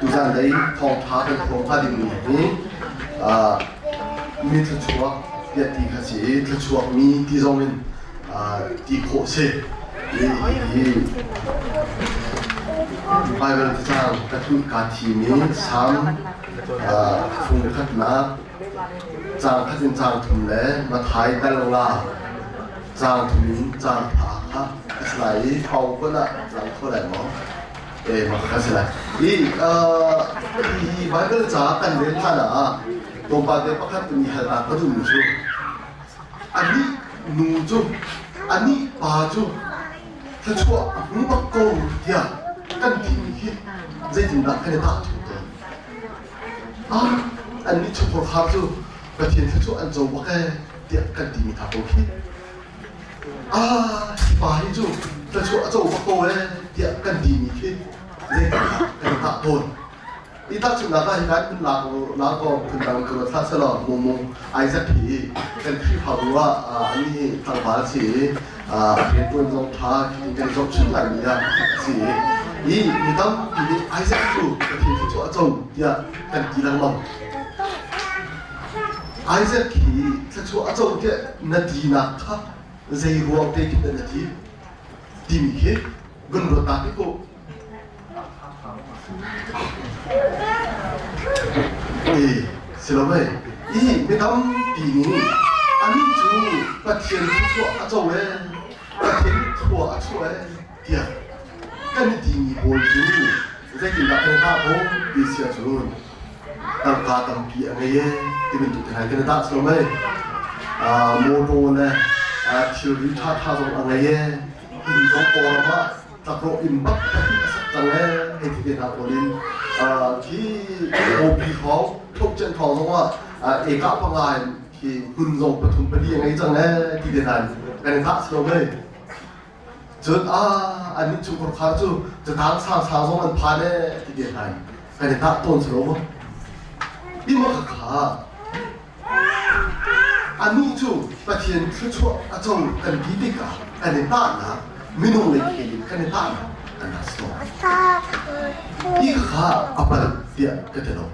Tuzan lei thawngṭha kan phuang hnga dingmi hi mi thluachuak tiah ti kha si i thluachuakmi ti zong in ti khawh si. Hi Baibal cacang ka kaa thim i Salm fung khatnak caang khat in caang thum le Matthai dal nga caang thum in caang tha kha a si lai i thawng ah lang kho lai maw? E mak kha si lai. I hi Bible ca kan rel hlan ah tlawmpal te pakhat in i hal ta ka duhmi cu anih nu cu anih pa cu thluachuah a hmu bak ko tiah kan timi hi zeitindah kan i tahchunh tawn? Ah, annih chungkhar khar cu Pathian thluachuah an co bak ee tiah kan timi hna ko khi. Ah, hi pa hi cu thluachuah a co bak ko ee tiah kan timi khi zeitindah kan i tah tawn? I tahchunhnak ah hika in lak lak ko phundang ka ruat hlah selaw Momo Isaac hi kan Khrihfabu ah ani hi tlangval si i rianṭuan zong ṭha khi kan zohchun laimi ah si i mi tampi nih Isaac cu Pathian thluachuah a co tiah kan ti lengmang. Isaac hi thluachuah a co tiah na tinak kha zei ruang te khin dah na ti timi khi vun ruat ta hnik u. E, si lo mei. I mi tampi nih anih cu Pathian thluachuah a co ee, Pathian thlua a chuah ee tiah kan i timi pawl cu zeitindah kan i tah khawh ti si ahcun tangka tampi a ngei ee ti bantuk te hna kan i tah si lo mei. Motor le thilri ṭhaṭha zong a ngei ee, inn zong Kawlram ah tlakrawh inn bak pahnih a sak cang ee hei ti te hna pawl in khi Mopi hrawng Thokcen hrawng zong ah eka panga in khi hmun zong pathum pali a ngei cang ee ti te hna in kan i thah si lo mei cun a annih chungkhar khar cu catang sang sang zong an phan ee ti te hna in kan i thah tawn si lo maw ti ma kha Anih cu Pathian thluachuah a co kan ti tikah kan i tahnak minung lei khel in kan i tahnak an rak si tawn. Hi kha a palh tiah ka ti lo.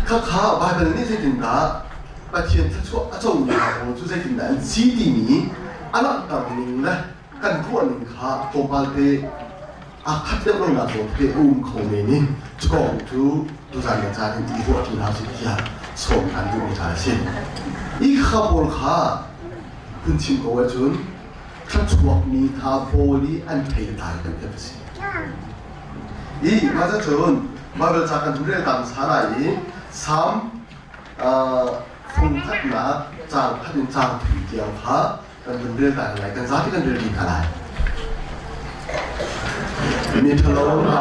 Khakha Baibal nih zeitindah Pathian thluachuah a comi hna pawl cu zeitindah an si timi a langhter ning le kan ruah ning kha tlawmpal te aa khat deuh lonak zawn te a um kho men i cukawng cu tuzan le caan in i ruah ṭi hna usih tiah sawm kan duhmi hna a si. Hi kha pawl kha hun chim ko ahcun thluachuakmi hna pawl i an theitlai kan ti a si. I mah cun Baibal ca kan hun rel ta hmasa lai i Salm fung khatnak caang khat in caang thum tiang kha kan vun rel ta lai kan zapi kan rel dih hna lai mi ṭhalo hna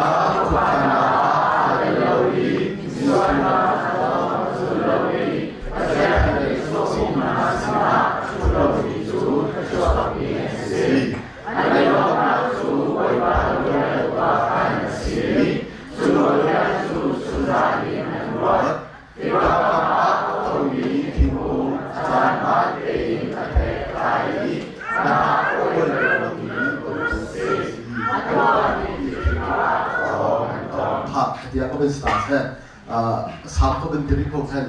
khuakhannak ah aa tel lo i sualnak zul lo i Pathian nih sawhsawhmi hna sinah ṭhu lomi cu thluachuakmi an si. An i lawmhnak cu Bawipa nawlngaih ah khan a si i cu nawlngaih cu zungzal in an ruat. Tiva kam ah a thomi thingkung a caan hmaan tein a thei a tlai i a hnah a uan lomi bantuk si. A tuahmi thil ah thawng an tong. Khah tiah ka van si ta seh. Sam ka van tiri ko khan.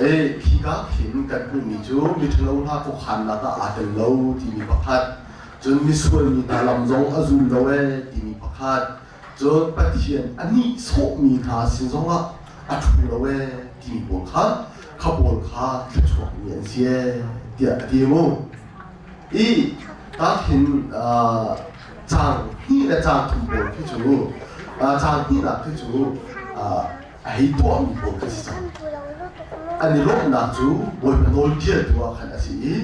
Ei, khika khin kan hmuhmi cu miṭhalo hna khuakhannak ah aa tel lo timi pakhat, cun misual mi hna lam zong a zul lo ee timi pakhat, Cun Pathian a nihsawhmi hna sin zongah a ṭhu lo ee timi pawl kha kha pawl kha thluachuakmi an si ee tiah a ti mu. I takhin caang hnih le caang thum pawl khi cu caang hnihnak khi cu a hei tuahmi pawl khi si cang. An i lawmhnak cu Bawipa nawlbia tu ah khan a si i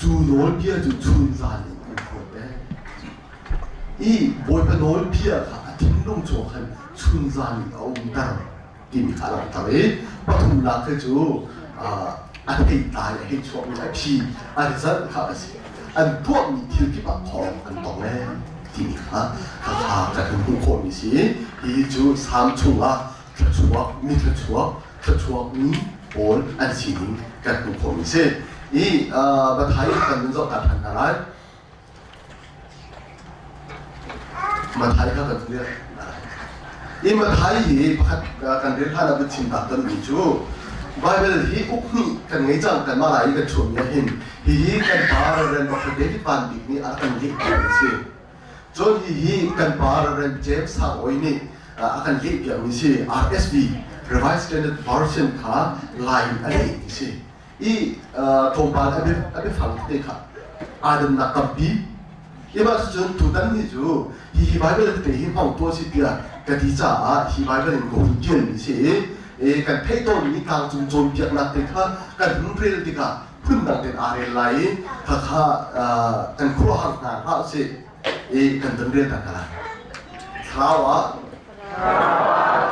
cu nawlbia cu chunzan in an phawt peng. I Bawipa nawlbia kha a thinlung chung khan chunzan in a umter timi kha a langhter i pathumnak khi cu a theitlai a hei chuakmi a phi a result kha a si. An tuahmi thil kip ah thawng an tong ee timi kha kha kan hun hmuh khawhmi si. Hihi cu Salm chungah thluachuak mi thluachuak thluachuakmi pawl an sining kan hmuh khawhmi si. I Matthai kan vun zoh ta ṭhan hna lai. Mathai kha kan rel. I Mathai hi pakhat kan rel hlan ah chim tak kan mi cu Bible hi uk hnih kan ngei cang kan mah lai i kan chuahmi ah hin hihi kan pa Reverend Dr. David Van Bik nih a kan leh piak a si. Cun hihi kan pa Reverend James Sang Oi nih a kan leh piakmi si RSV Revised Standard Version kha Lai in a leh ti si. I tlawmpal a biafang tete kha aa dannak tampi. Hi mah cucun tutan hi cu hihi Bible tete hi hmang tuah si tiah ka ti caah hi Bible in ka hun ṭialmi si i kan theih tawnmi tlangcung cawnpiaknak te kha kan hun rel tikah phundang tein aa rel lai i khakha kan khuaruahhar hna hlah usih i kan ton rel ta hna lai. Thlarau ah aa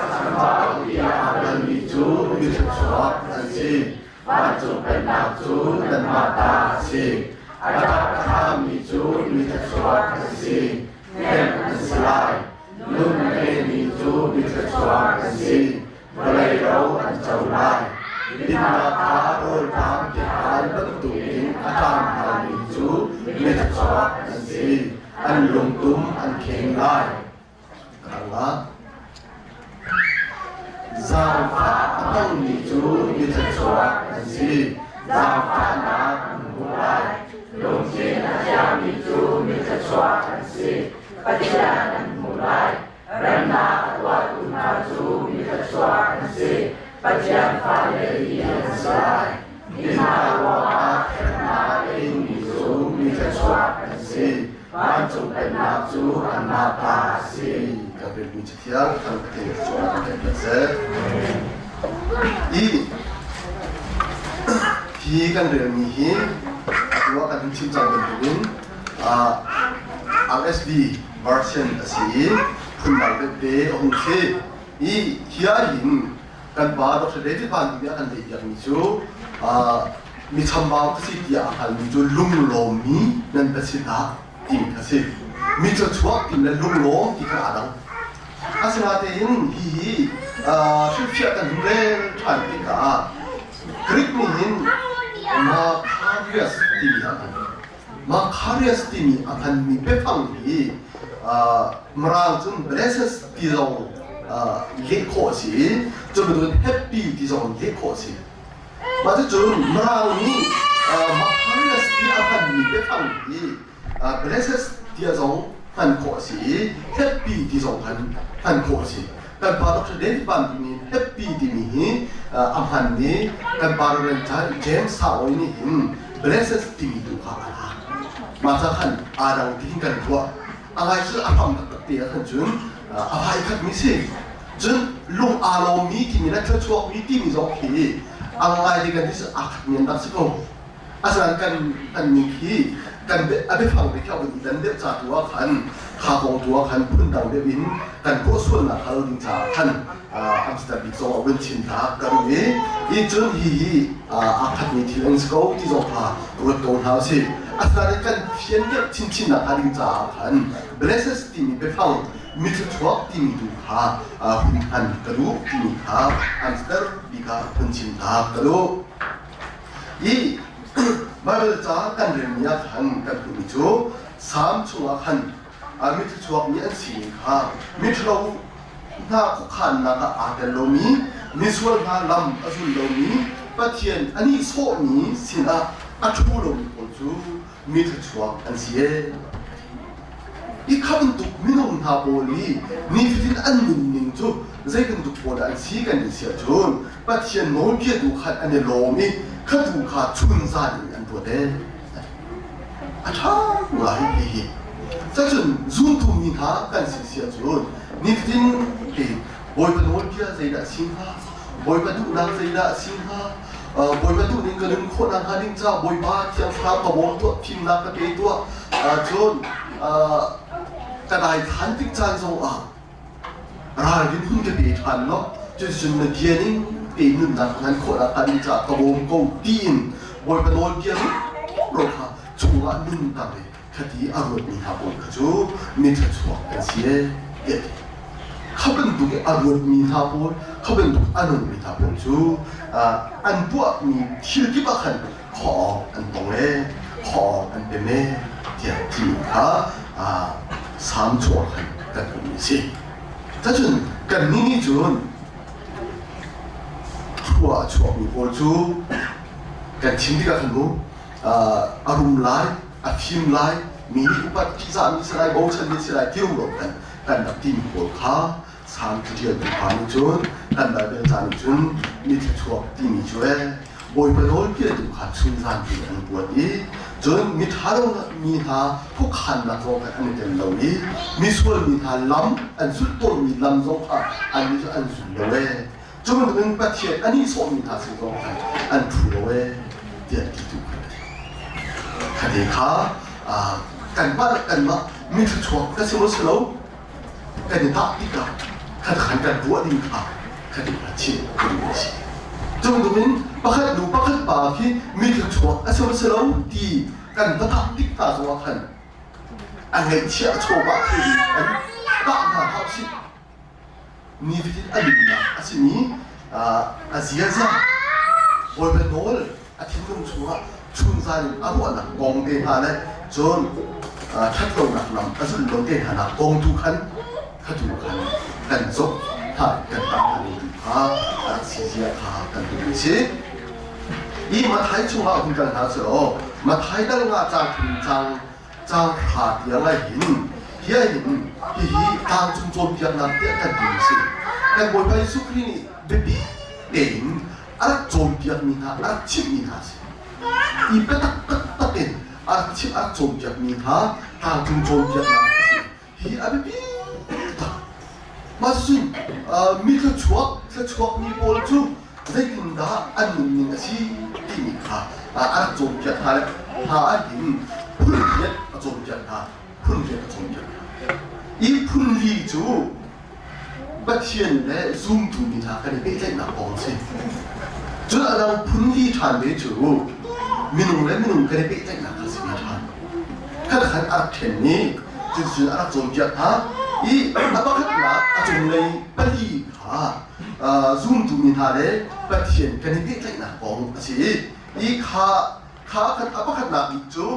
hngalmi cu mithluachuak an si. Vancung pennak cu nanmah ta a si. A ṭap a thami cu mithluachuak an si. Hnemh an si lai. Nun a ngeimi cu mithluachuak an si. Vawlei ro an co lai. Dinnak kha rawlṭam tihal bantukin a ṭam hngalmi cu mithluachuak an si. An lungtum an kheng lai. Zaangfah a hmangmi cu mithluachuak an si. Zaangfahnak an hmu lai. Lungthin a thiangmi cu mithluachuak an si. Pathian an hmu lai. Remnak a tuahtu hna cu mithluachuak an si. Pathian fale i an si lai. Dinnak ruangah hremnak a ingmi cu mithluachuak an si. Vancung pennak cu anmah ta a si. Ka biakmi Cathiang kan Pathian thluachuahnak kan pek seh. I hi kan relmi hi atu ah kan hun chim cang bantukin RSV version a si i phundang tete a hung si. I hi ahhin kan pa Dr. David Van nih a kan lehpiakmi cu mi chambau ka si tiah a hngalmi cu lunglawmmi nan va si dah timi kha si. Mi thluachuak timi le lunglawm ti kha aa dang. Asinain hihi hrilhfiah kan hun rel ṭhan tikah Greek nih hin Makarios timi a hman. Makarios timi a hmanmi biafang hi Mirang cun blessed ti zong leh khawh a si i cu bantukin happy ti zong leh khawh a si. Mah cucun Mirang nih Makarios ti a hmanmi biafang hi blessed tiah zong hman khawh a si i happy ti zong khan hman khawh a si. Kan pa Dr. David Van timi happy timi hi a hman i kan pa Reverend James Saoy nih hin blessed timi tu kha a lak. Mah ca khan aa dang ti hin kan ruah. A ngai cu a hram taktak te ah khan cun a vai khatmi si. Cun lung aa lawmmi timi le thluachuakmi timi zong khi a ngai ti kan ti cu aa khatmi an rak si ko. Asinain kan kan ning hi kan a biafang te khi a vun i dan deuh ca tu ah khan kha kong tu ah khan phundang deuh in kan kawh sualnak hnga lo ding caah khan Amsterdam bik zong a vun chim tak ka duh i hi cun hi hi aa khatmi thil an si ko ti zong kha ruat ko hna usih. Asinain kan fian deuh chinchin nak hnga ding caah khan blesses timi biafang mithluachuak timi tu kha hun hman ka duh timi kha Amsterdam bik ah hun chim tak ka duh. Hi Baibal ca kan relmi ah khan kan hmuhmi cu Salm chungah khan mithluachuakmi an sining kha miṭhalo hna khuakhannak ah aa tel lomi, misual hna lam a zul lomi, Pathian a nihsawhmi sinah a ṭhu lomi pawl cu mi thluachuak an si ee. I kha bantuk minung hna pawl i nifatin an nunning cu zei bantuk pawl dah an si kan ti si ahcun Pathian nawlbia tu khan an i lawm i kha tu kha chunzan in an ruat ee. A ṭha ngai hihi. Cacun zumtu mi hna kan si si ahcun nifatin te Bawipa nawlbia zeidah a si hnga? Bawipa duhnak zeidah a si hnga? Bawipa duhning ka nun khawh nakhnga ding ca Bawipa Thiang Thlarau ka bawm tuah, fimnak ka pe tuah. Cun ka dai than tik caan zong ah ralrin hun ka pe ṭhan law cuticun na bia ning tein nunnak ka hman khawh nakhnga ding caah ka bawm ko tiin Bawipa nawlbia ro kha chungah nunter i khati a ruatmi hna pawl kha cu mi thluachuak an si ee tiah ti. Kha bantuk i a ruatmi hna pawl, kha bantuk a nungmi hna pawl cu an tuahmi thil kip ah khan khuaawng an tong ee, khuaawng an pem ee tiah timi kha Salm chungah khan kan. kan hmuhmi a si. Cacun kannih nih cun thlua a chuakmi pawl cu kan chim tikah khan mu a rum lai, a fim lai, mi nih upat ṭihzahmi si lai, bochanmi si lai ti rumro kan kan rak timi pawl kha Salm caṭialtu pa nih cun kan Baibal ca nih cun mi thluachuak timi cu ee Bawipa nawlpialtu kha chunzan in an kuat i cun miṭha lo mi hna khuakhannak zong kha an i tel lo i misual mi hna lam an zulh tawnmi lam zong kha annih cu an zul lo ee. Cu bantukin Pathian a nihsawhmi hna sin zong khan an ṭhu lo ee tiah ti tu kha khate kha kanmah le kanmah mi thluachuak ka si maw si lo kan i tah tikah khat khan kan ruah ding kha khat in chim ka duh a si. Cu bantukin pakhat nu pakhat pa khi mi thluachuak a si maw si lo ti kan va tah tik hna zongah khan a ngaihchia a chawva thil an tah hna hau si. Nifatin a nunnak a simi a ziaza Bawipa nawl a thinlung chungah chunzan in a ruahnak kong te hna le cun ṭhatlonak lam a zulh lo te hna nak kong tu khan khatu khan kan zoh hna kan tah hna tu kha a rak si zia kha kan duh si. I Mathai chungah hun kal hna cu Mathai dal nga cang thum cang cang hra tiang ah hin hi ah hin hihi tlangcung cawnpiaknak tiah kan ti si. Kan Bawipa Jesuh Khrih nih biapi tein a rak cawnpiakmi hna a rak chimhmi hna a si. I biatak taktak in a rak chimh a rak cawnpiakmi hna tlangcung cawnpiaknak a si. Hi a biapi tak. Mah cucun mi thluachuak thluachuakmi pawl cu zeitindah an nunning a si timi kha a rak cawnpiak hna le hna ah hin phun riat a cawnpiak hna phun riat a cawnpiak hna. I phun li cu Pathian le zumtu mi hna kan i pehtlaihnak kong a si. Cun a dang phun li ṭhan ve cu minung le minung kan i pehtlaihnak kha si ve ṭhan. Khat khan a rak ṭhen i cuticun a rak cawnpiak hna i a pakhatnak a cunglei pali kha zumtu mi hna le Pathian kan i pehtlaihnak kong a si i kha kha a pakhatnak bik cu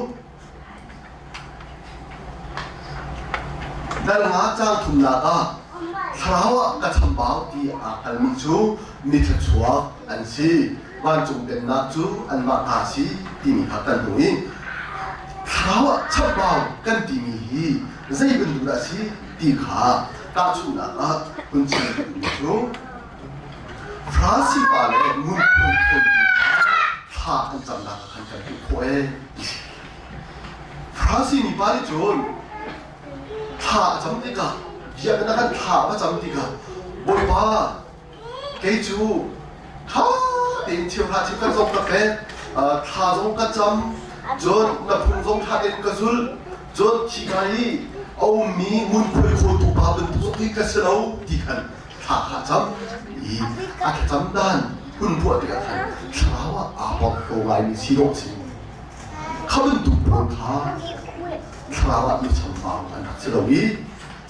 Dal nga caang thumnak ah thlarau ah ka chambau ti aa hngalmi cu mi thluachuak an si. Vancung pennak cu anmah ta si timi kha kan hmu i thlarau ah chambau kan timi hi zei bantuk dah a si ti kha tahchunhnak ah hun chim duhmi cu Farasi pa le ngunkhuai khawntu kha thla an camnak ah khan kan hmuh khawh ee ti si. Farasi mi pa nih cun thla a cam tikah biakinn ah khan thla a va cam tikah Bawipa kei cu ṭha tein cheuhra cheukhat zong ka pek thla zong ka cam cun na phung zong ṭha tein ka zulh cun khika i a ummi ngunkhuai khawltu pa bantuk zong hi ka si lo ti khan thla kha cam i a thlacam dan hun ruah tikah khan thlarau ah aa porhlaw ngaimi si dawh si. Kha bantuk pawl kha thlarau ah mi chambau an rak si lo i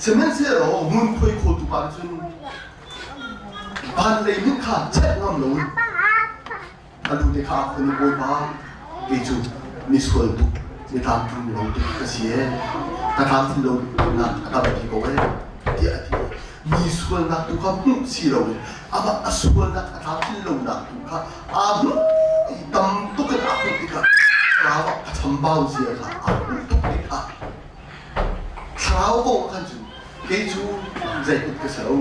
sihmanhsehlaw ngunkhuai khawltu pa nih cun van lei min kha chet ngam loin a lu te kha a khun i Bawipa kei cu misual tuk mi tlamtling lo tuk ka si ee ka tlamtlin lo nak a tampi ko ee tiah a ti. Mi sualnak tu kha hmuh si loin amah a sualnak a tlamtlin lonak tu kha aa hmuh i tam tuk in aa hmuh tikah thlarau ah a chambau zia kha aa hmuh tuk tikah thlarau kong khan cun kei cu zeihmanh ka si lo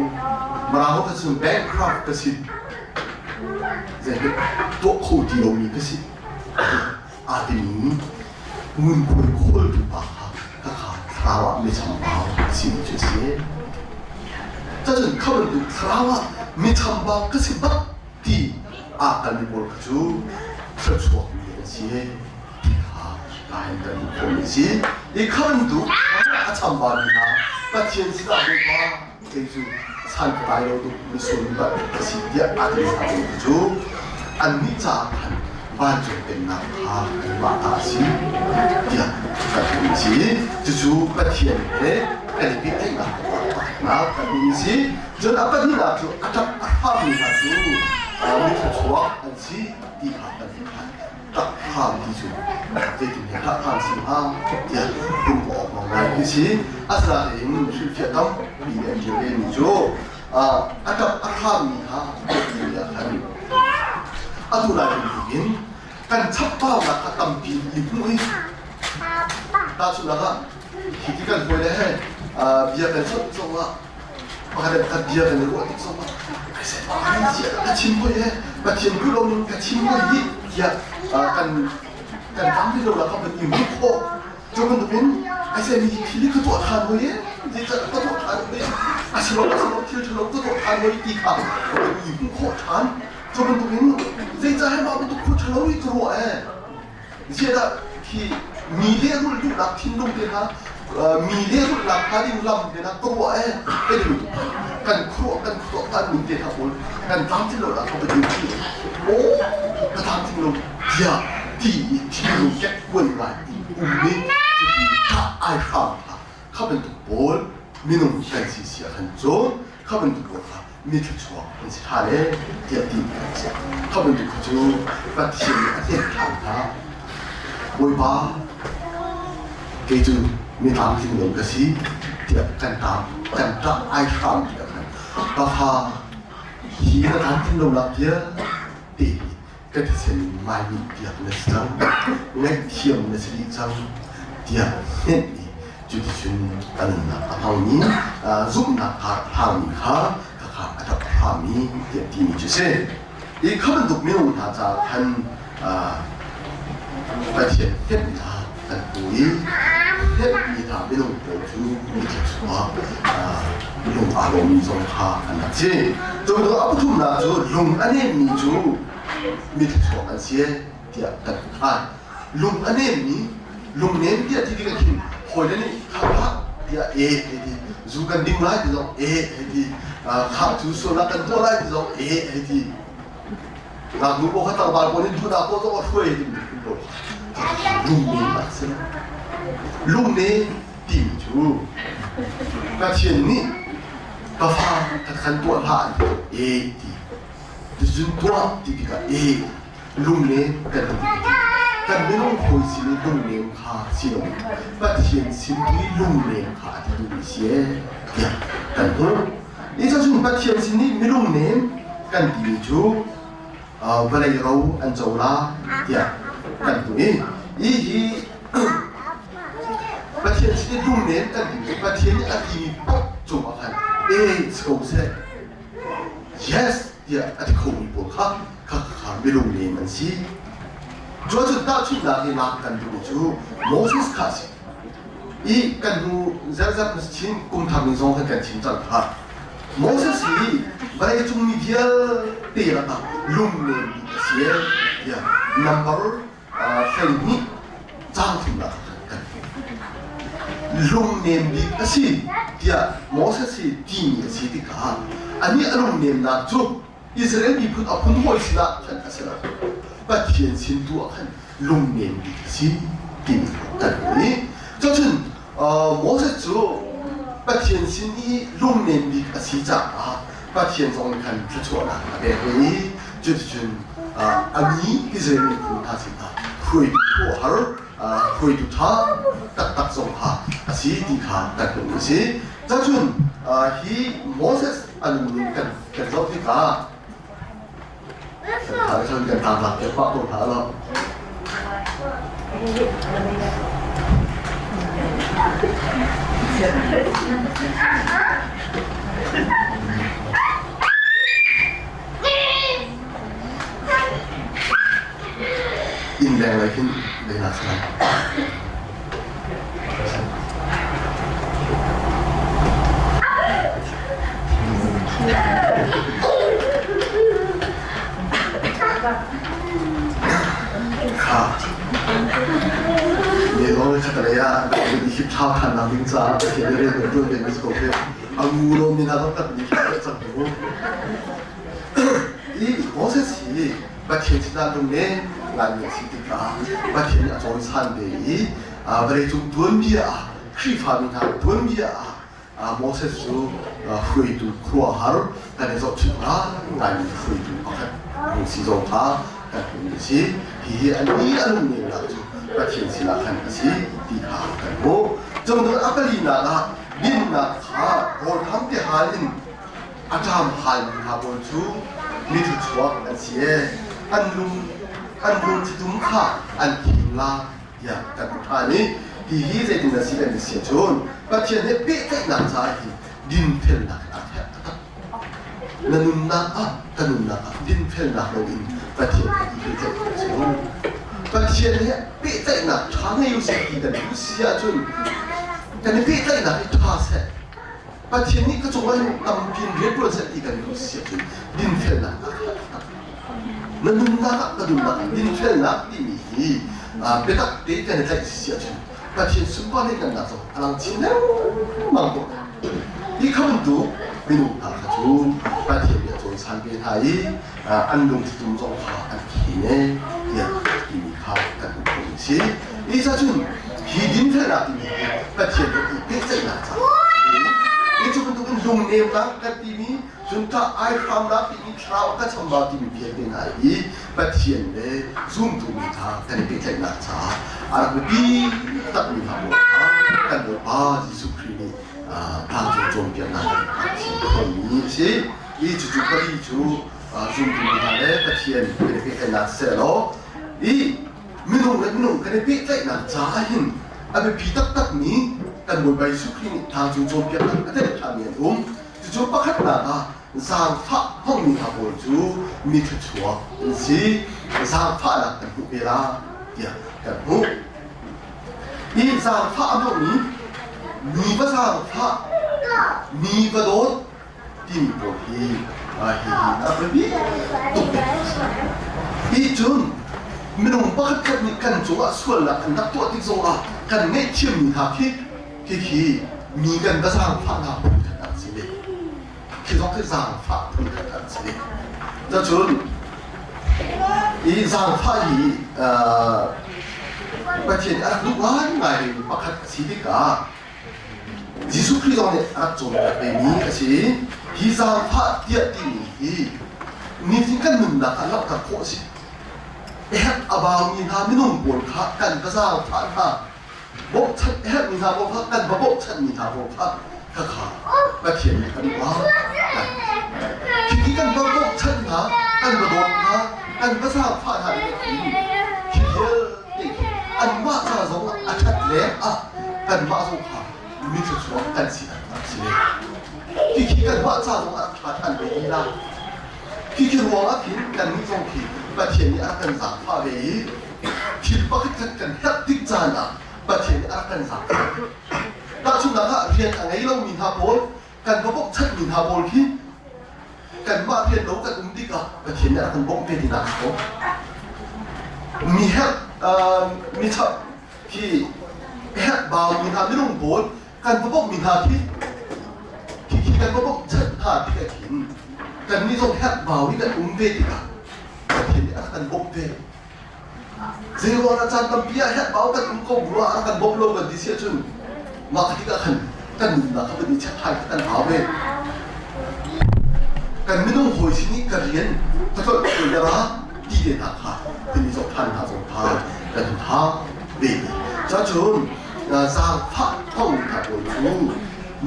Maraho kha cun bankrupt ka si zeihmanh tuah kho ti lomi ka si aa timi ngunkhuai khawltu pa kha ka kha thlarau ah mi chambau a si cu a si. Cacun kha bantuk thlarau ah mi chambau ka si bak ti aa kalmi pawl kha cu thluachuakmi an si ti kha kahin kan hmuh khawhmi a si. I kha bantuk a chambaumi hna Pathian sinah Bawipa kei cu san ka tlai lo tuk misual bak ka si tiah aa ti hna cu annih caah khan vancung pennak kha anmah ta a si tiah kan hmuh a si. Cucu Pathian he kan i pehtlaihnak pakhatnak kan hmuh a si. Cun a pahnihnak cu a ṭap a hrammi hna cu mi thluachuak an si ti kha kan hmuh ṭhan. ṭah hram ti cu zeitin he ṭah hram si hnga tiah pum awk ngai khi si. Asinain hrilhfiah tampi nih an ṭial vemi cu a ṭap a hrammi kha biapi ah khan atu lai bantukin kan chapbaunak kha tampi i hmuh i tahchunhnak ah hi ti kan hawile he bia kan chawnh zongah pakhat le pakhat bia kan i ruah tik zongah ka chim hoi he Pathian duh lo ning ka chim hoi hi tiah kan kan tam ti lo la kha kan i hmuh khawh. Cu bantukin ai semi hi thil ka tuah ṭhan hoi e zeicah ka tuah ṭhan hoi a si lo a si lo thil ṭhalo ka tuah ṭhan hoi ti kha kan i hmuh khawh ṭhan. Cu bantukin zeicah he mah bantuk khua ṭhalo i ka ruah e ziahdah khi mi lehrulh duhnak thinlung te kha mi lehrulhnak hnga ding lam te hna ka ruah e kan i kan khuruah kan khuruah kan ning te kha pawl kan tlamtlin lo dah ka va ti aw ka tlamtling lo tiah ti i thinlung kekkuan ngai in um i cuti kha ai hram kha kha bantuk pawl minung kan si si ah khan cun kha bantuk pawl kha mi thluachuak an si ṭhan e tiah ti kan si. Kha bantuk kha cu Pathian nih a hnek ṭhan hna. Bawipa, kei cu mi tlamtling lo ka si tiah kan ṭam kan ṭah ai hram tiah khan ka fa hi na tlamtling lo nak vialte hi ka thisen mai nih piak na si cang, ngaihthiam na si dih cang tiah hnenh i cuticun a nunnak a hmangmi zumhnak kha a hlangmi kha khakha a rak hlami tiah timi cu si. Hi kha bantuk minung hna caah khan Pathian hnemhnak kan hmu i hnemhmi hna minung pawl cu mitthli lung aa lawmmi zong kha an rak si. Cu bantuk a pathumnak cu lung a nemmi cu mitthli an si tiah kan hal. Lung a nemmi, lungnem tiah ti tikah khin hawile nih kha hlah tiah e hei ti, zu kan ding lai ti zong e hei ti, khah cu sualnak kan tuah lai ti zong e hei ti. Ngaknu pawl kha tlangval pawl nih duhnak pawl zong a hruai ti mi pawl lungnem a si. Lungnem timi cu Pathian nih ka fa khat tuah hlah an ti e ti. Cun tuah ti tikah e lungnem kan ti kan minung hawi sin i lungnem kha si lo Pathian sin i lungnem kha a ti duhmi si e tiah kan hmuh. Ni cun Pathian sin i milungnem kan timi cu vawlei ro an co la tiah kan hmuh i hi hi Pathian sin i lungnem kan timi Pathian nih a timi paoh cungah khan e si ko seh yes tiah a ti khomi pawl kha kha kha milungnem an si. Cu ahcun tahchunhnak hi lak kan duhmi cu Moses kha a si. I kan hnu zerzat na chin kum thar ning zong khan kan chim cang kha. Moses hi vawleicung mi vialte lakah lungnem bik a si tiah number 12 caang thumnak kan hmuh. Lungnem bik a si tiah Moses hi timi a si tikah anih a lungnemnak cu Israel miphun a phun hawi sinah khan a si lo. Pathian sin tu ah khan lungnem bik a si timi kan hmuh i cucun Moses cu Pathian sin i lungnem bik a si caah Pathian zong nih khan thluachuahnak a pek ve i cuticun a mi Israel miphun hna sinah hruaitu khuaruahhar hruaitu ṭha taktak zong kha a si ti kha kan hmuh a si. Cun hi Moses a nunning kan kan zoh tikah kan tha kan ta lak piak pah ko hna lo. Inn leng lei khin lehnak si lai. Kha. Ne lawng khat lei ah i thlau than nak ding caah Pathian rian kan tuan ding si ko khi. A ngu lo mi hna zong kan ni cang ko. I Moses hi Pathian sinah lungnem ngaimi a si tikah Pathian nih a cawisan ve i vawleicung tuanbia ah Khrihfami hna tuanbia ah Moses cu hruaitu khuaruahhar kan i zohchunh ngaingaimi hruaitu pakhat hung si zong kha kan hmuhmi a si. Hihi a ni a lungnemnak cu Pathian sinah khan a si ti kha kan hmuh. Cungdung a palinak ah dinnak kha rawlthang ti hal in a ṭam halmi hna pawl cu mi thluachuak an si ee. An lung an lungthitum kha an thim la tiah kan hmuh ṭhan i hihi zeitin a si kan ti si ahcun Pathian he pehtlaihnak caah hin dinfelnak a herh taktak. Na nunnak ah ka nunnak ah dinfelnak loin Pathian he i pehtlaih khawh a si lo. Pathian he pehtlaihnak ṭha ngei usih ti kan duh si ahcun kan i pehtlaihnak hi ṭha seh Pathian nih ka cungah hin tampi in rian ṭuan seh ti kan duh si ahcun dinfelnak a herh taktak. Na nunnak ah ka nunnak ah dinfelnak timi hi biatak tein kan i tlaih si ahcun Pathian sunparnak zong a lang chin lengmang ko. Hi kha bantuk minung hna kha cu Pathian nih a cawisan ve hna i an lungthitum zong kha an khen e tiah timi kha kan hmuh khawhmi a si. Hi ca cun hi dinfelnak timi hi Pathian he i pehtlaihnak caah hi cu bantukin lungnemnak kan timi cun ṭah aihramnak timi thlarau ka chambau timi vialte hna hi Pathian le zumtu mi kha kan i pehtlaihnak caah a rak biapi takmi hna pawl kha kan Bawipa Jesuh Khrih nih tlangcung cawnpiaknak in a chim khawhmi a si. Hi cucu pali cu zumtu mi hna le Pathian kan i pehtlaihnak seh law i minung le minung kan i pehtlaihnak caah hin a biapi taktakmi kan Bawipa Jesuh Khrih nih tlangcung cawnpiaknak a telh ṭhanmi an um. Cucu pakhatnak ah zaangfah hmangmi hna pawl cu mi thluachuak an si. Zaangfahnak kan hmuh ve la tiah kan hmuh. Hi zaangfah a hmangmi mi va zaangfah, mi va dawt timi pawl hi hihi a biapi tuk ve. Hi cun minung pakhat khat nih kan cungah sualnak an rak tuah tik zongah kan ngaihthiammi hna khi Hihi mi kan va zaangfahnak phun khat an si ve. Khi zong khi zaangfah phun khat an si ve. Cacun i zaangfah hi Pathian a rak duh ngaingai mi pakhat a si tikah Jesuh Khrih zong nih a rak cawnpiak vemi a si. Hi zaangfah tiah timi hi nitin kan nunnak ah langhter khawh a si. Herh a baumi hna minung pawl kha kan va zaangfah hna. Bawmhchanh a herhmi hna pawl kha kan va bawmhchanhmi hna pawl kha khakha Pathian nih kan uar. Khi kan va bawmhchanh hna, kan va dawt hna, kan va zaangfah hna ding khi khi vialte khi anmah ca zong ah a ṭhat leng ah kanmah zong kha mi thluachuak kan si a si ve. Khi khi kanmah ca zong ah a ṭha ṭhan ve ti la. Khi khi ruang ah khin kannih zong khi Pathian nih a rak kan zaangfah ve i Thil pakhat khat kan herh tik caan ah Pathian nih a rak kan zaangfah. Tahchunhnak ah rian a ngei lomi hna pawl, kan va bawmhchanhmi hna pawl khi kanmah rian lo kan um tikah Pathian nih a rak kan bawmh ve tinak a si. Mi herh mi chap khi herh baumi hna minung pawl kan va bawmhmi hna khi khi kan va bawmhchanh hna tikah khin kannih zong herh bau i kan um ve tikah Pathian nih a rak kan bawmh ve. Zeiruangah caan tampi ah herhbau kan um ko bu ah kan bawmh lo kan ti si ahcun mah kha tikah khan kan nunnak kha van i check ṭhan kan hau ve. Kan minung hawi sin i ka rian ka tlolh ko le ra ti te hna kha kan i zoh ṭhan hna zong kha kan hau ve. Cacun zaangfah thong hna pawl cu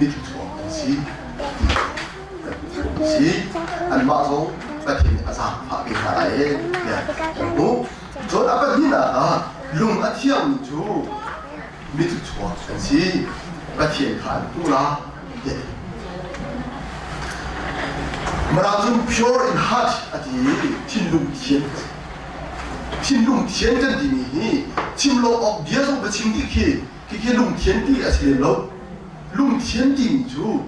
mitthluak an si ti kan si. Anmah zong Pathian nih a zaangfah ve hna lai ee tiah kan hmuh. Cun a pahnihnak ah lung a thiangmi cu mitthluachuak an si. Pathian kha an hmuh la tiah Mirang cun pure in heart a ti i thinlung thian thinlung thian kan timi hi chim lo awk bia zong va chim dih khi khi lungthian ti a si lem lo. Lungthian timi cu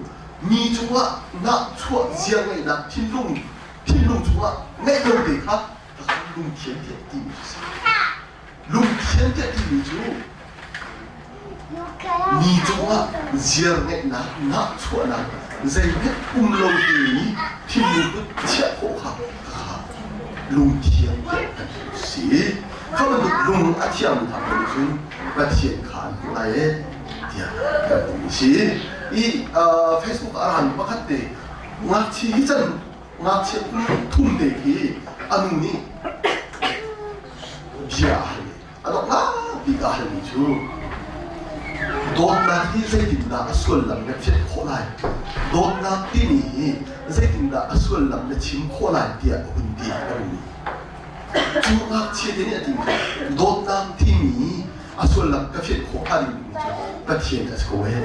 mi cungah nahchuah zia ngeihnak thinlung thinlung chungah ngeih lo te kha lungthian tiah timi cu si. Lungthian tiah timi cu mi cungah ziar ngeihnak nahchuahnak zeihmanh um lo te i thinlung put chiah khawh kha kha lungthiang tiah kan si. Kha bantuk lung a thiangmi hna pawl cun Pathian kha an hmuh lai ee tiah kan ti si. I Facebook ah a rami pakhat te ngakchia hi can ngakchia kum thum te khi a nu nih Bia a hal i a donghnak bik a halmi cu dawtnak hi zeitindah a sullam na fianh khawh lai? Dawtnak timi hi zeitindah a sullam na chim khawh lai tiah a hun ti a mi. Cu ngakchia te nih a timi cu dawtnak timi a sullam ka fianh khawh hnga dingmi cu Pathian a si ko ee.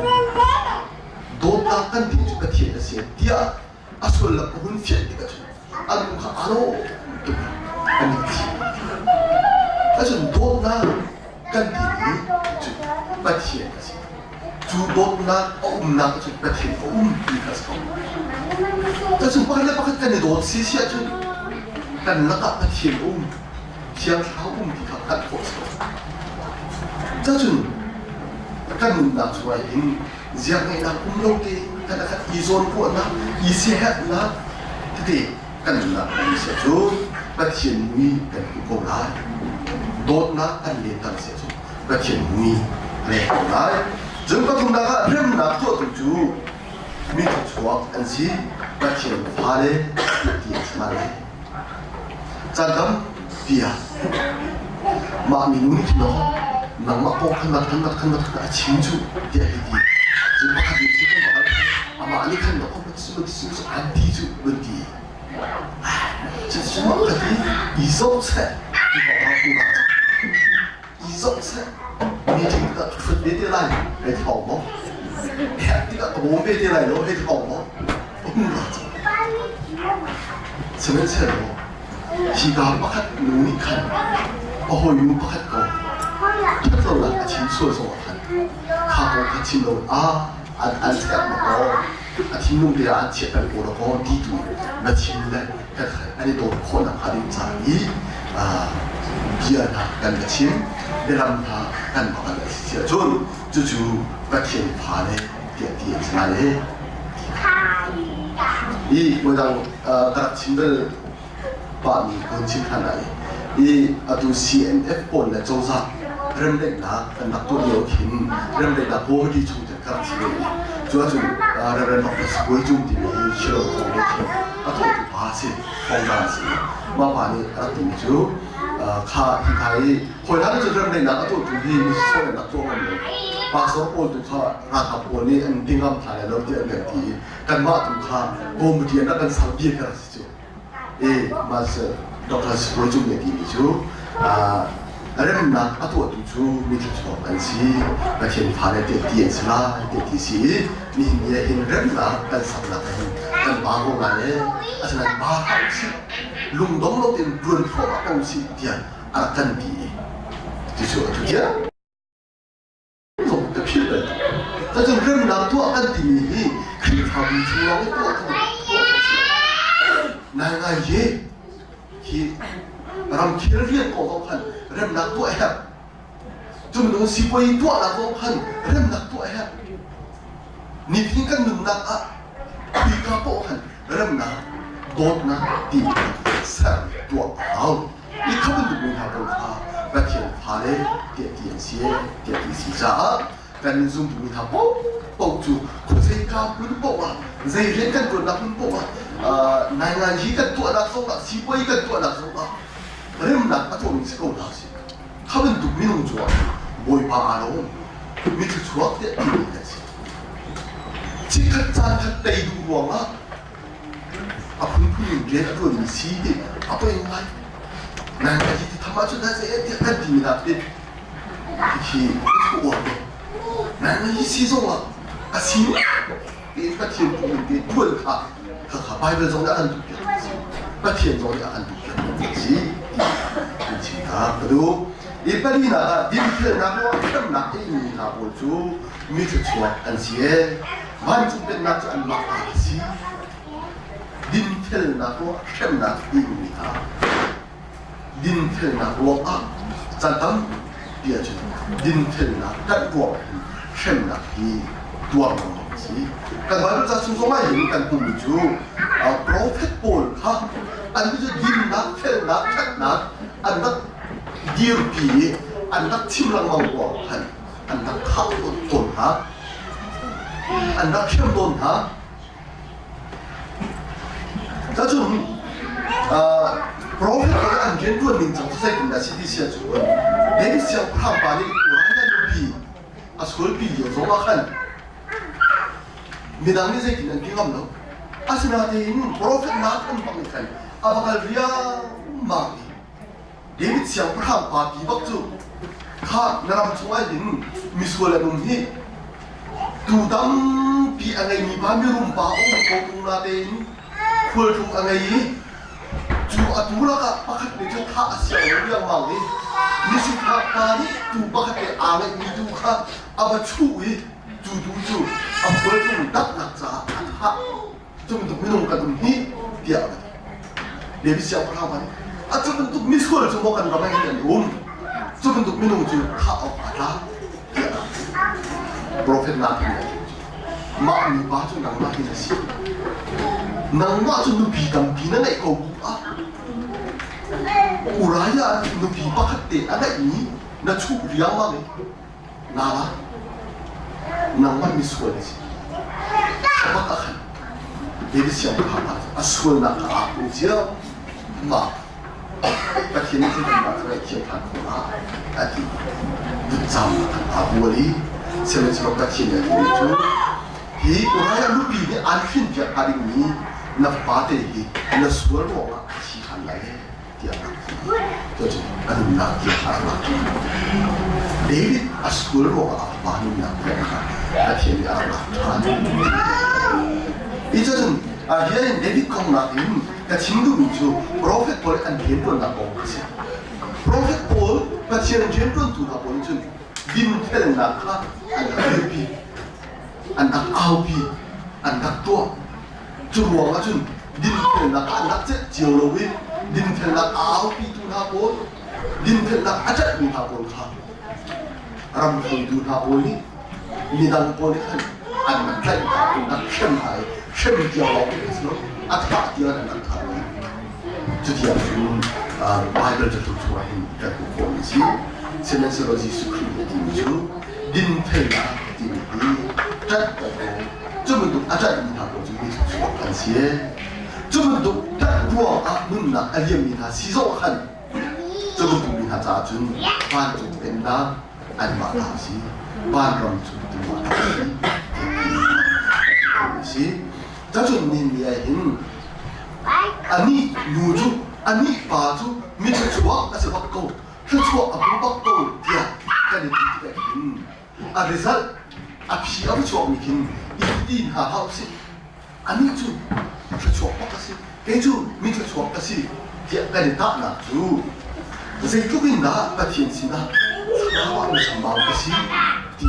Dawtnak kan ti cu Pathian a si tiah a sullam a hun fianh tikah cun an lung kha aa lawm tuk an i thi. Cun dawtnak kan timi cu Pathian a si. Cu dawtnak a umnak cun Pathian a um ti kha a si ko. Cun pakhat le pakhat kan i dawt si si ahcun kan lakah Pathian a um, Thiang Thlarau um ti kha hngalh khawh a si ko. Cun kan nunnak chungah hin ziarngeihnak um lo tein kan khat i zawnruahnak, i siaherhnak tete kan nunnak um si ahcun Pathian mui kan hmu ko lai. Dawtnak kan lenter si ahcun Pathian mui a leng ko lai. Cun pathumnak ah remnak tuahtu cu mi thluachuak an si, Pathian fale ti an si lai. Caan tampi ah mah minu nih khin nangmah kong khan rat khan rat khan rat khan a chim cu tiah hei ti. Cun pakhat nih cun pakhat amah nih khan an ti cu vun ti. Cucu mah kha ti i zoh seh ti kong ah ku i zoh seh meeting tikah ka ṭhut ve te lai hei thawng maw herh tikah ka bawm ve te lai lo hei thawng maw um la cu sihmanhsehlaw hika pakhat nu nih khan a hawinu pakhat ko ṭhat lonak a chim sual zongah khan kha kong kha chim lo a an an serh ma kaw a thinlung te ah an chiah peng ko la kaw ti tu na chim le an i dawt khawhnak hnga ding ca i bia hna kan va chim bialam hna kan va hngalh a si ahcun cucu Pathian fale tiah ti an si lai e. I voidang ka rak chim bal pahmi kun chim ṭhan lai i atu CNF pawl le cozah remdaihnak kan rak tuah lio khin remdaihnak committee chung cu ka rak si ve i cu ahcun Reverend Dr. Bawi Cung timi hi Shillong Foundation a thawhtu pa a si founder a si mah pa nih a rak timi cu kha hi kha i hawi hna cu remdaihnak a tuahtu hi sawhnak tuah ngam lo pastor pawl tu kha ralkap pawl nih an ti ngam hna lai lo tiah an kan ti i kanmah tu kha committee an rak kan sang bia ka rak si cu e mah Dr. Bawi Cung nih a timi cu remnak a tuahtu cu mi thluachuak an si Pathian fale tiah ti an si lai tiah ti si i nihin ni ah hin remnak kan saknak ah hin kan ba ko lai e asinain ba hlah usih lungdong lo tein tuan thluahmah ko usih tiah a rak kan ti i cucu atu tiang zong ka philh bal cucun remnak tuah kan timi hi Khrihfabu chung lawng i tuah kan tuah khawh si ngai ngai hi hi ramkhel rian kong zong khan remnak tuah a herh cu minung sipuai tuahnak zong khan remnak tuah a herh nitin kan nunnak ah khika poh khan remnak dawtnak ti ser tuah a hau i kha bantuk mi hna pawl kha Pathian fale tiah ti an si tiah ti si caah kan zumtu mi hna paohpaoh cu khuazeika hmun paoh ah zei rian kan ṭuannak hmun paoh ah naingan hi kan tuahnak zong ah sipuai kan tuahnak zong ah remnak a tuahmi si ko hna sih kha bantuk minung cu ah Bawipa aa lawm mi thluachuak tiah timi kan si chikkhat caan khat tei duh ruangah a phunphun in rian a ṭuanmi si ti a poi ngai naingan hi ti tham ahcun tiah kan timi hna khi Hi uar ko. Nang hi si zong ah a si tiin Pathian tu in te tuan kha kha Bible zong nih a kan duh piak si. Pathian zong nih a kan duh piak si ti an chim ta ka duh. I palinak ah dinfelnak ruang hremnak a ingmi hna pawl cu mi thluachuak an si ee. Vancung pennak cu anmah ta a si. Dinfelnak ruang hremnak a ingmi hna dinfelnak ruangah caan tampi ahcun dinfelnak kan ruang hin hremnak hi tuar lengmang a si. Kan Bible ca chung zongah hin kan hmuhmi cu prophet pawl kha an cu dinnak, felnak, ṭhatnak an rak dirpi i an rak chim lengmang ruang khan an rak thah tawn hna, an rak hrem tawn hna. Cun profet pawl an rianṭuan ning cang cu zeitindah si ti si ahcun David siangpahrang pa nih Uriah nupi a sualpi lio zong ah khan midang nih zeitin an ti ngam lo. Asinain profet Nathan bang nih khan a va kal riangmang i David siangpahrang pa pi bak cu kha na ram chungah hin misual an um hi tu tampi a ngeimi pa mirum pa a um ko tung natein khualtlung a ngei i cu a tuu lakah pakhat nih cun thah a siang lo riangmang i misifak pa nih tuu pakhat le aa ngeihmi tuu kha a va chuh i cu tuu cu a khualtlung danghnak caah a thah. Cu bantuk minung kan um hi tiah a va ti. David siangpahrang pa nih a cu bantuk misual cu maw kan ram ah hin an um? Cu bantuk minung cu thah awk aa tlak tiah a ti. Profet Nathan nih a ti. Mah mipa cu nangmah hi na si. Nangmah cu nupi tampi na ngeih ko bu ah Uriah nupi pakhat te a ngeihmi na chuh riangmang i nala nangmah misual na si. Bak ah khan David siangpahrang pa cu a sualnak kha aa hmu ciammam. Pathian nih zeitindah cu ngaihthiam ṭhan khawh ah a ti. Vutcam khan aa bual i sihmanhsehlaw Pathian nih a timi cu hi Uriah nupi nih aan hrinpiak hnga dingmi na fapa te hi na sual ruangah a thi ṭhan lai tiah a rak ti. Cucu a nunnak tiang kha a rak ṭhan. David a sual ruangah a fapa nunnak tiang kha Pathian nih a rak lak ṭhan. Hi cun hian David kong nakin Ka chim duhmi cu profet pawl an rianṭuannak kong a si. Profet pawl Pathian rianṭuantu hna pawl nih cun dinfelnak kha an rak dirpi, an rak aupi, an rak tuah. Cu ruangah cun dinfelnak kha an rak celh cio lo i dinfelnak a aupitu hna pawl, dinfelnak a celhmi hna pawl kha ram hruaitu hna pawl nih midang pawl nih khan an rak tlaih hna, an rak hrem hna i hrem tiang lawng in si lo, a thah tiang an rak thah hna. Cutiang cun Baibal catluk chungah hin kan hmuh khawhmi a si. Sihmanhsehlaw Jesuh Khrih nih a timi cu dinfelnak a timi hi ṭanh ko. Cu bantuk a ṭanhmi hna pawl cu mi thluachuak an si. Cu bantuk ṭanh ruangah nunnak a liammi hna si zong khan cu bantuk mi hna caah cun vancung pennak anmah ta a si. Vanram cu anmah ta a si. Ti a si. Cacun nin ni ah hin anih nu cu anih pa cu mi thluachuak a si bak ko thluachuak a hmu bak ko tiah kan i ti tikah hin a result a phi a va chuakmi khin i ti hna hlah usih anih cu thluachuak bak a si kei cu mi thluachuak ka si tiah kan i tahnak cu zeitluk in dah Pathian sinah thlarau ah mi chambau ka si ti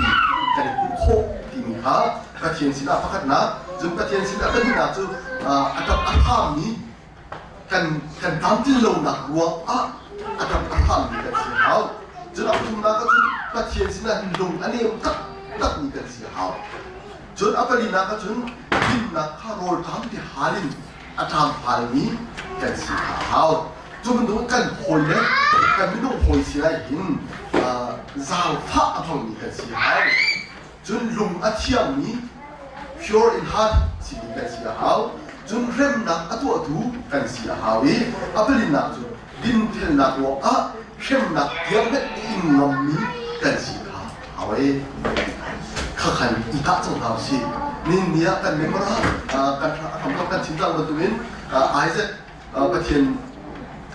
kan i hmuh khawh timi kha Pathian sinah pakhatnak cun Pathian sinah pahnihnak cu a ṭap a hrammi kan kan tlamtlin lonak ruang ah a ṭap a hrammi kan si hau. Cun a pathumnak ah cun Pathian sinah lung a nem taktakmi kan si hau. Cun a palinak ah cun dinnak kha rawlṭam ti hal in a ṭamphalmi kan si kha a hau. Cu bantuk kan hawi le kan minung hawi si lai hin zaangfah a hmangmi kan si hau. Cun lung a thiangmi pure in heart simi kan si a hau. Cun remnak a tuahtu kan si a hau i a palinak cu dinfelnak ruangah hremnak tiang hmanh in ngammi kan si kha hau e. Khakhan i tah cang hna usih. Nin ni ah kan memora kan hramthok kan chim cang bantukin Isaac Pathian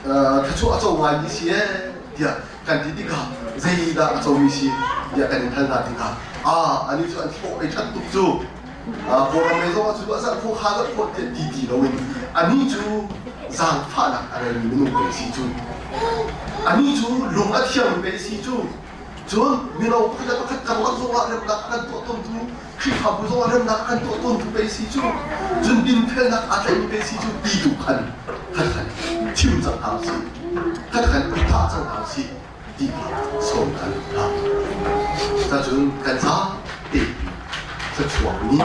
thluachuah a co ngaimi si ee tiah kan ti tikah zeidah a comi si tiah kan in hal hna tikah ah ani cu an hlawh ei ṭhat tuk cu Kawlram lei zong ah cu a zarh khawh kha zarh khawh tiah ti ti loin ani cu zaangfahnak a ngeimi minung pei si cu ani cu lung a thiangmi pei si cu cun mino pakhat le pakhat karlak zongah remnak a kan tuah tawntu Khrihfabu zongah remnak a kan tuah tawntu pei si cu cun dinfelnak aa tlaihmi pei si cu ti tu khan khat khan chim cang hna usih khat khan i thah cang hna usih ti kha sawm kan hna. Cacun kan zate thluachuak mi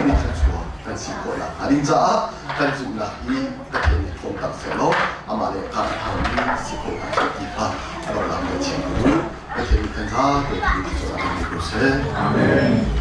mi thluachuak kan si khawh nak hnga ding caah kan zumhnak hi Pathian nih tlawm tak sehlaw amah le ka thangmi si khawh hna seh ti kha a rak lam kan chim ko. Pathian nih kan zate thluachuah kan ko seh. Amen.